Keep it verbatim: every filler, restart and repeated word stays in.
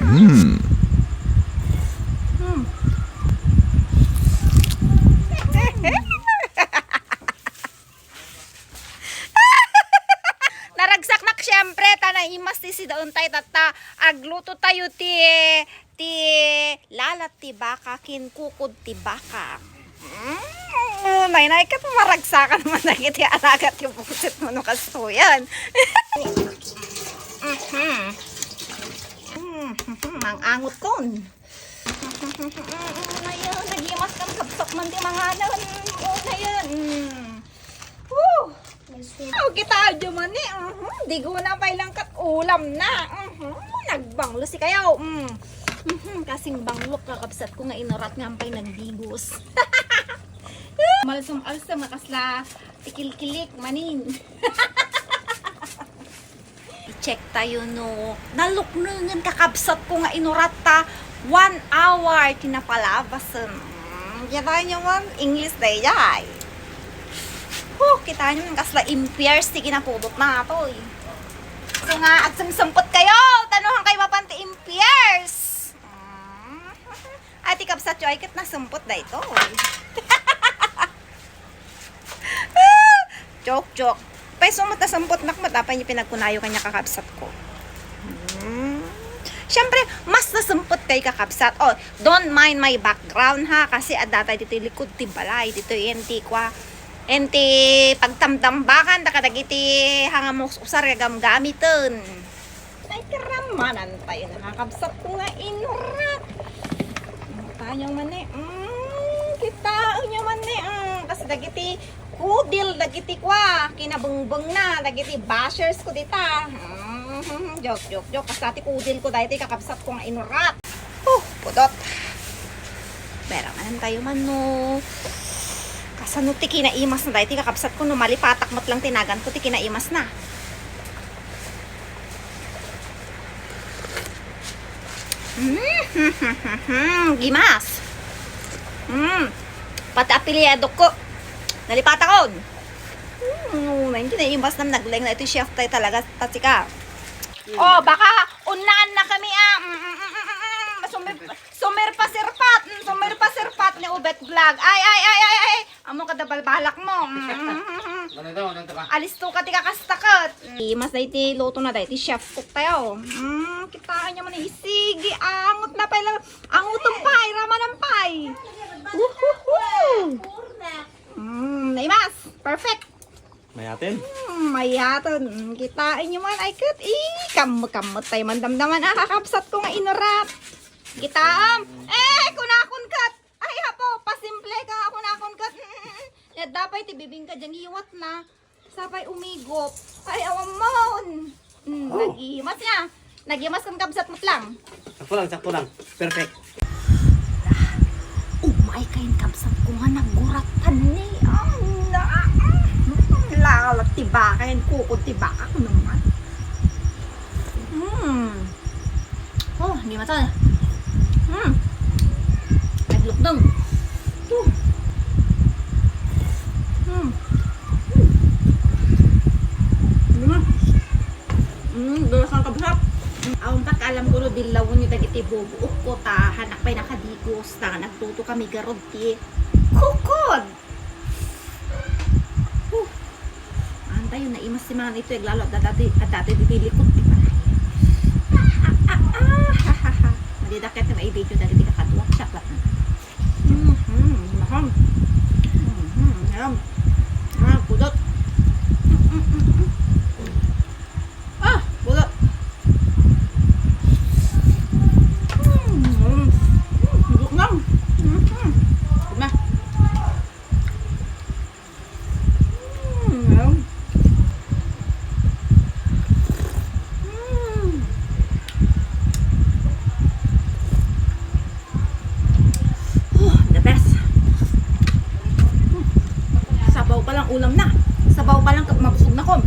Hmm. Naragsaknak, siyempre, ta naimas ti sidaentayo tatta. Agluto tayo ti, ti lalat ti baka ken kukod ti baka. Mm, nay, nay, ket maragsakan man dagiti alaga ti buset mo no kastoyan. Mhm. Mm, mangangot kon. Una yan, nagimas kan kabsat man ti manganan. Una yan. Mm. Woo! Oh, kita aja man ni. Mhm. Digona pay lang ket ulam na. Mhm. Nagbanglo si kayo. Mm. Mhm. Kasing banglok kakabsat ko nga inurat nga ampay nagdigos. Malsum-alsum nga kasla tikilkilik manin. I-check tayo no naluknengen kakabsat ko nga inurat ta one hour ti napalabasen. Mm, kita nyo man, English dayjay. Huh, kita nyo man kasla impairs ti kinapudot na atoy. So nga, agsumsumpot kayo, tanuhan kayo mapan ti impairs. Mm. Ay, ti kabsat yo ay ket nasumpot daytoy. Joke, joke. Pay sumot a sumpot nak met, apay ni pinagkunayo kanya kakabsat ko. Hmm. Siyempre, mas nasumpot kay kakabsat. Oh, don't mind my background ha, kasi adda tay ditoy likod ti balay, ditoy enti kwa, enti pagtamtambakan, ta kadagiti hanga mus-usar nga gamgamiten. Ay, karamanan tayo, nakakabsat ko nga inurat. Tayo man eh. Mm, kita nyo man eh. Mm, kasi dagiti kudil, dagiti kwa, kinabungbong na, dagiti bashers ko dita. Mm, joke, joke, joke. Kasi ti kudil ko, dahil kakabsat ko nga inurat. Oh, pudot. Pero manan tayo man no. Kasano ti kinaimas na dahil ti kakabsat ko no malipatak met lang tinagan ko ti kinaimas na. Mm. Gimas. Mm. Pati apelyido ko. Nalipatakon. Mm, naintindihan yung mas nam nagleng na ito chef tayo talaga, tatsika. Mm. Oh, baka unnaan na kami, ah. Mm, mm, mm, mm, mm. Sumir-, sumirpa-sirpat. Mm, sumirpa-sirpat ni Ubet Vlog. Ay, ay, ay, ay, ay. Amo kada balbalak mo. Mm, mm, mm, mm. Ano daw, ano to ka? Alisto ka, ti kakastakat. Mm. Mas day ti luto na day, ti chef cook tayo. Mm, kitaan niya man, isigi, angot na pala. Angutom pay, ramanan pay. Uhuhu. Mm, naimas. Perfect. Mayaten? Hmm, mayaten. Hmm, kitaan nyo man, ay ket, eh, kammo-kammo tayo man damdaman. Ah, kakabsat ko nga inurat. Kitaam. Eh, kunakon ket. Ay, apo, pasimple ka, kunakon ket. Hmm, hmm, hmm. Yadda pay ti bibingka diyan, iwat na. Sapay umigop. Ay, awan mon. Hmm, oh. Nagimas nga. Nagimas kan kabsat met lang. Sakto lang, sakto lang. Perfect. Umay kayon kabsat ko nga naguratan ni. Ah, na, ah, lalat ti baka, yan kukod ti baka ko naman. Hmm. Oh, hindi mata. Hmm. Naglukdong. Hmm. Hmm. Hmm. Mm, dulas nga kabsat. Awan pa, alam ko no, dillawen nyo dagiti bubuok ko, ta hanak pay nakadigos, ta nagtuto kami garud ti kukod. Huh. Antayo, naimas ti mangan ito, eh, lalo adda dati, adda dati ditoy likod ti balay. Ah, ah, ah, ah, ha, ha, ha. Madidaket nga mai-video dagiti kakaduak, siak laeng. Mhm, mahal. Mhm, ayan. Ah, pudot. Mm, mm, mm, mm. Ah, wala. Mm, mm, mm, mm, mm. Mm, mm. Oh, the best. Sabaw pa lang ulam na. Sabaw pa lang mabusog na ko.